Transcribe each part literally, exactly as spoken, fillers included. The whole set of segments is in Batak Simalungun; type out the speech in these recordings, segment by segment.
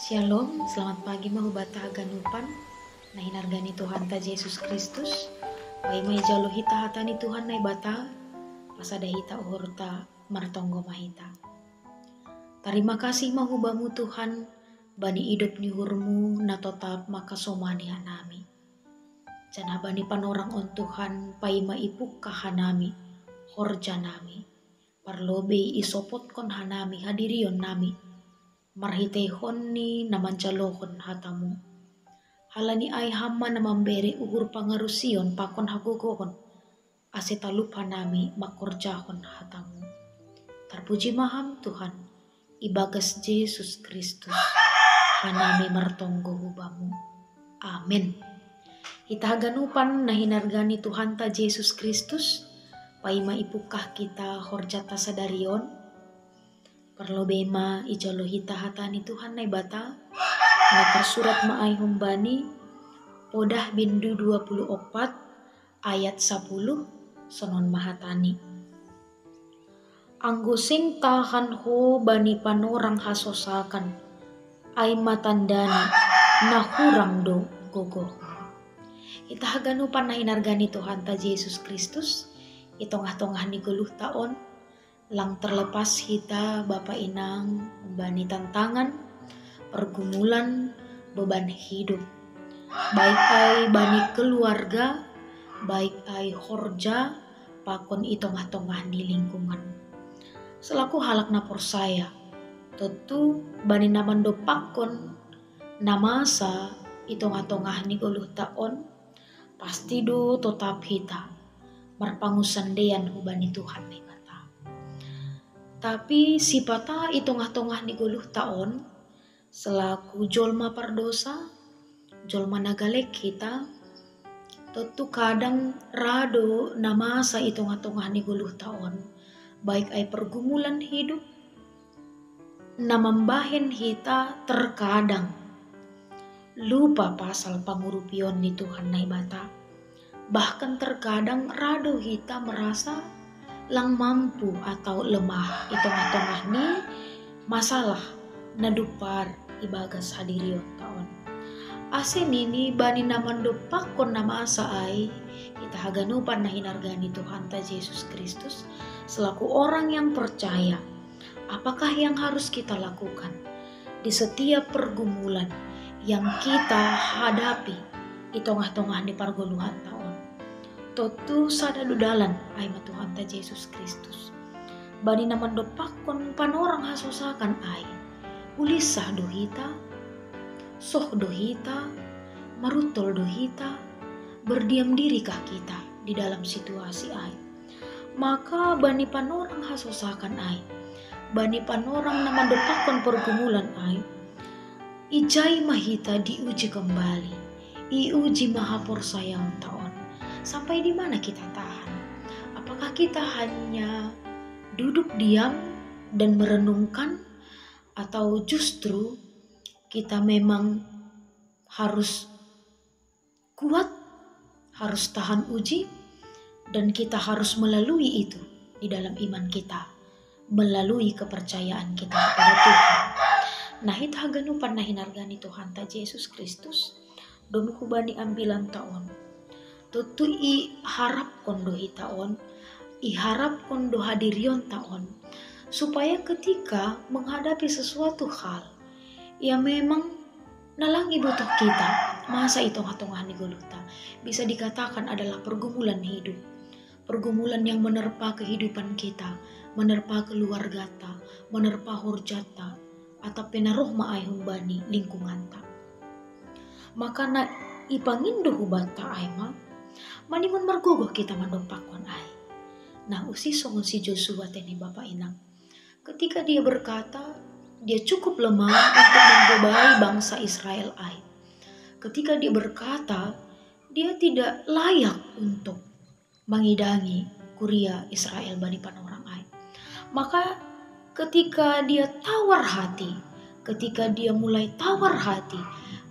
Shalom, selamat pagi ma huba ta haganupan na hinarga ni Tuhanta Jesus Kristus. Paima ijalo hita hata ni Tuhan Naibata, pasada hita uhurta, martonggo ma hita. Tarima kasih ma hubamu Tuhan, bani idop ni uhurmu na totap makasomani hanami. Janah bani panorang on Tuhan, paima ipungkah hanami horja nami, parlobei isopotkon hanami hadirion nami, marhiteihon ni na manjalohon hatamu. Halani ai Ham ma na mambere uhur pangarusion pakon hagogohon, ase talup hanami mangkorjahon hatamu. Tarpuji ma Ham Tuhan, ibagas Jesus Kristus hanami martonggo hubamu. Amen. Hita haganupan na hinarga ni Tuhanta Jesus Kristus, paima ipungkah hita horjata sadari on, parlobei ma ijalo hita hata ni Tuhan Naibata, na tarsurat ma ai humbani Podah bindu dua puluh opat ayat sapuluh, sonon ma hatani. Anggo seng tahan ho bani panorang hasosakan, ai ma tandana na hurang do gogohmu. Hita haganupan na hinarga ni Tuhanta Jesus Kristus, i tongah-tongah ni goluhta on, lang terlepas hita bapa inang bani tantangan, pergumulan, beban hidup. Baik ai bani keluarga, baik ai horja, pakon i tongah-tongah ni lingkungan. Selaku halak na porsaya, tontu bani na mandompakkon na masa i tongah-tongah ni goluhta on, pasti do totap hita marpangunsandean hubani Tuhan Naibata. Tapi sipata i tongah-tongah ni goluhta on, selaku jolma pardosa, jolma na galek hita, tontu kadang ra do na masa i tongah-tongah ni goluhta on, baik ai pergumulan hidup, na mambahen hita terkadang lupa pasal pangurupion ni Tuhan Naibata. Bahkan terkadang ra do hita merasa lang mampu atau lemah i tongah-tongah ni masalah na dumpar ibagas hadirionta on. Ase nini bani na mandompakkon na masa ai, hita haganupan na hinarga ni Tuhanta Jesus Kristus, selaku orang yang percaya, apakah yang harus kita lakukan di setiap pergumulan yang kita hadapi i tongah-tongah ni pargoluhanta on? Tontu sada do dalan, ai ma Tuhanta Jesus Kristus. Bani na mandompakkon panorang hasosakan ai, ulinsah do hita, soh do hita, maruntol do hita, berdiam dirikah kita di dalam situasi ai? Maka bani panorang hasosakan ai, bani panorang na mandompakkon pergumulan ai, ijai ma hita diuji kembali, iuji ma haporsayaonta on. Sampai di mana kita tahan? Apakah kita hanya duduk diam dan merenungkan, atau justru kita memang harus kuat, harus tahan uji, dan kita harus melalui itu di dalam iman kita, melalui kepercayaan kita kepada Tuhan. Nah, hita haganupan na hinarga ni Tuhanta Jesus Kristus, domu hubani ambilanta on, tontu iharapkon do hita on, iharapkon do hadirionta on, supaya ketika menghadapi sesuatu hal, ya memang na lang ibotoh kita, masa i tongah-tongah ni goluhta, bisa dikatakan adalah pergumulan hidup. Pergumulan yang menerpa kehidupan kita, menerpa keluargata, menerpa horjata, atap pe na roh ma ai humbani lingkunganta. Maka na ipangindo hubanta ai ma, maningon margogoh kita mandompakkon ai. Nah, usih songon si Josua te ni bapa inang. Ketika dia berkata, dia cukup lemah untuk menggobai bangsa Israel ai. Ketika dia berkata, dia tidak layak untuk mangidangi kuria Israel bani panorang ai. Maka ketika dia tawar hati, ketika dia mulai tawar hati,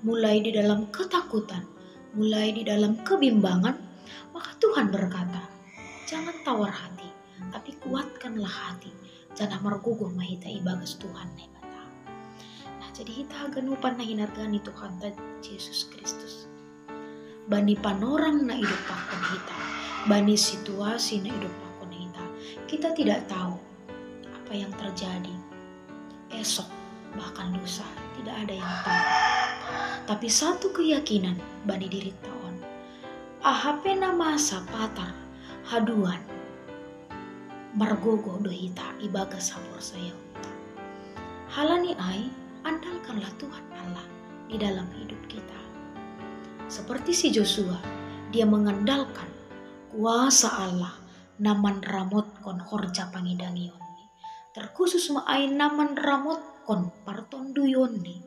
mulai di dalam ketakutan, mulai di dalam kebimbangan, maka Tuhan berkata, "Jangan tawar hati, tapi kuatkanlah hati, janah margogoh ma hita ibagas Tuhan Naibata." Nah, Jadi hita haganupan na hinarga ni Tuhanta Jesus Kristus. Bani panorang na idop pakon hita, bani situasi na idop pakon hita, kita tidak tahu apa yang terjadi esok, bahkan lusa, tidak ada yang tahu. Tapi satu keyakinan bani dirita on, aha pe na masa patar haduan, margogoh do hita ibagas haporsayaonta. Halani ai, andalkanlah Tuhan Allah di dalam hidup kita. Seperti si Joshua, dia mengandalkan kuasa Allah na manramotkon horja pangidangionni. Terkhusus ma ai na manramotkon partonduyonni.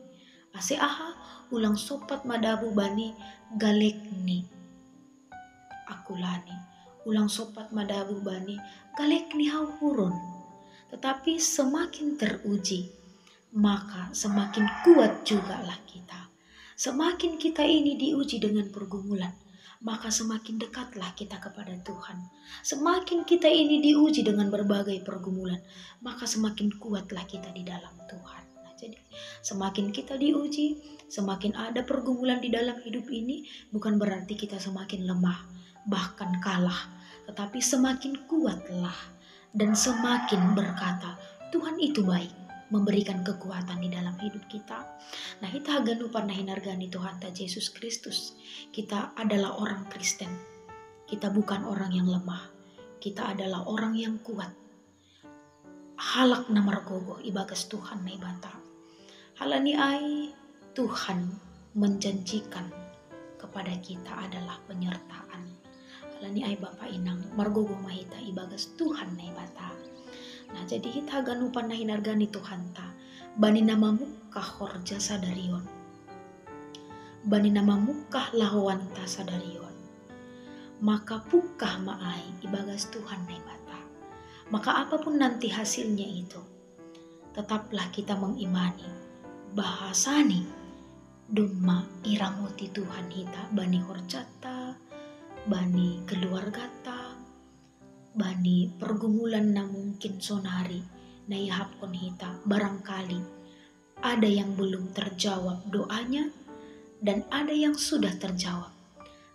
Ase aha? Ulang sompat madabu bani galek ni akulani, ulang sompat madabu bani galek ni hauhuron. Tetapi semakin teruji, maka semakin kuat jugalah kita. Semakin kita ini diuji dengan pergumulan, maka semakin dekatlah kita kepada Tuhan. Semakin kita ini diuji dengan berbagai pergumulan, maka semakin kuatlah kita di dalam Tuhan. Nah, jadi semakin kita diuji, semakin ada pergumulan di dalam hidup ini, bukan berarti kita semakin lemah, bahkan kalah, tetapi semakin kuatlah dan semakin berkata, "Tuhan itu baik," memberikan kekuatan di dalam hidup kita. Nah, hita haganupan na hinarga ni Tuhanta Jesus Kristus, kita adalah orang Kristen. Kita bukan orang yang lemah. Kita adalah orang yang kuat. Halak na margogoh ibagas Tuhan Naibata. Halani ai, Tuhan menjanjikan kepada kita adalah penyertaan. Halani ai, Bapa Inang, margogoh ma hita ibagas Tuhan Naibata. Nah, jadi hita haganupan na hinarga ni Tuhanta, bani na mamungkah horja sadari on, bani na mamungkah lahoanta sadari on, maka pungkah ma ai ibagas Tuhan Naibata. Maka apapun nanti hasilnya itu, tetaplah kita mengimani bahasani domma iramoti Tuhan hita bani horjata, bani keluargata, bani pergumulan na mungkin sonari na iahapkon hita. Barangkali ada yang belum terjawab doanya dan ada yang sudah terjawab.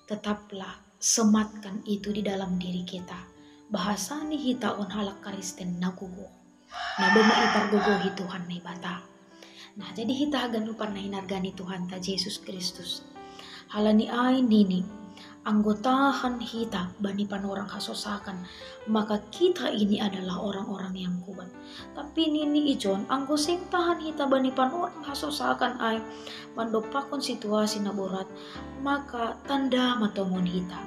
Tetaplah sematkan itu di dalam diri kita. Bahasani hita on halak Kristen na gogoh, na domma ipargogohi Tuhan Naibata. Nah, jadi hita haganupan na hinarga ni Tuhanta Jesus Kristus. Halani ai nini, anggo tahan hita bani panorang hasosakan, maka kita ini adalah orang-orang yang kuat. Tapi nini i John, anggo seng tahan hita bani panorang hasosakan ai, mandompakkon situasi na borat, maka tanda ma tongon hita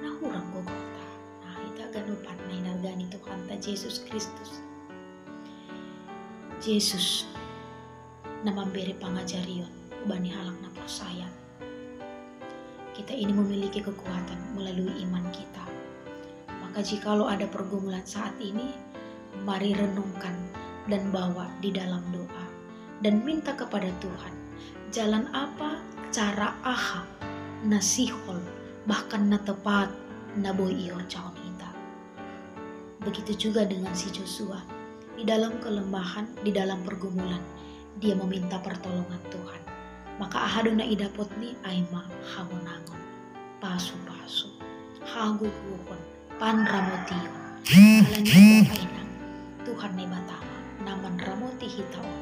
na hurang gogohta. Nah, hita haganupan na hinarga ni Tuhanta Jesus Kristus. Jesus na mambere pangajarion bani halak na porsaya. Kita ini memiliki kekuatan melalui iman kita. Maka jikalau ada pergumulan saat ini, mari renungkan dan bawa di dalam doa dan minta kepada Tuhan jalan apa, cara aha na sihol, bahkan na tepat na boi ihorjahon hita. Begitu juga dengan si Joshua. Di dalam kelemahan, di dalam pergumulan, dia meminta pertolongan Tuhan. Maka aha do na idapotni? Ai ma hamonangon, pasupasu, hagogohon, panramotion. Halani ai, Bapa Inang, Tuhan Naibata ma na manramoti hita on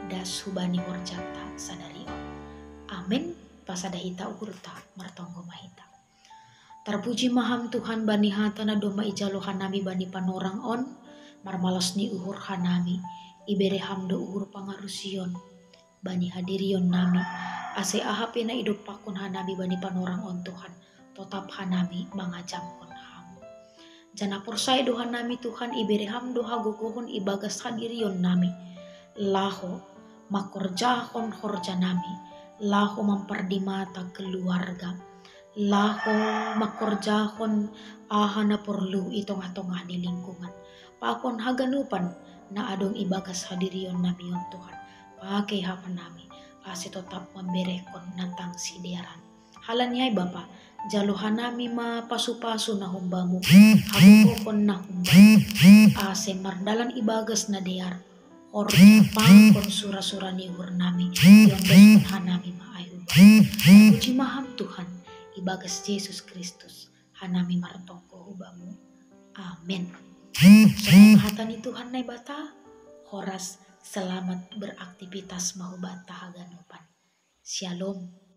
das hubani horjanta sadari on. Amen. Pasada hita uhurta, martonggo ma hita. Tarpuji ma Ham Tuhan bani hata na domma ijalo hanami bani panorang on. Marmalas ni uhur hanami, ibere Ham do uhur pangarusion bani hadirion nami, ase aha pe na idompakkon hanami bani panorang on, Tuhan, totap hanami mangajamkon Ham. Janah porsaya do hanami, Tuhan, ibere Ham do hagogohon ibagas hadirion nami, laho mangkorjahon horja nami, laho mampardimata keluarga, laho mangkorjahon aha na porlu i tongah-tongah ni lingkungan. Pakon haganupan na adong ibagas hadirion nami on, Tuhan, pake Ham hanami, ase totap mamberehon na tangsidearan. Halani ai, Bapa, jalo hanami ma pasupasu na hum-Bamu, hagogohon na hum-Bamu, ase mardalan ibagas na dear, Or japangkon sura-sura ni uhur nami, iondoskon hanami ma ai hubamu. Puji ma Ham Tuhan, ibagas Jesus Kristus hanami martonggo hubamu. Amen. Songon hata ni Tuhan Naibata, horas, selamat beraktivitas ma hubanta haganupan. Shalom.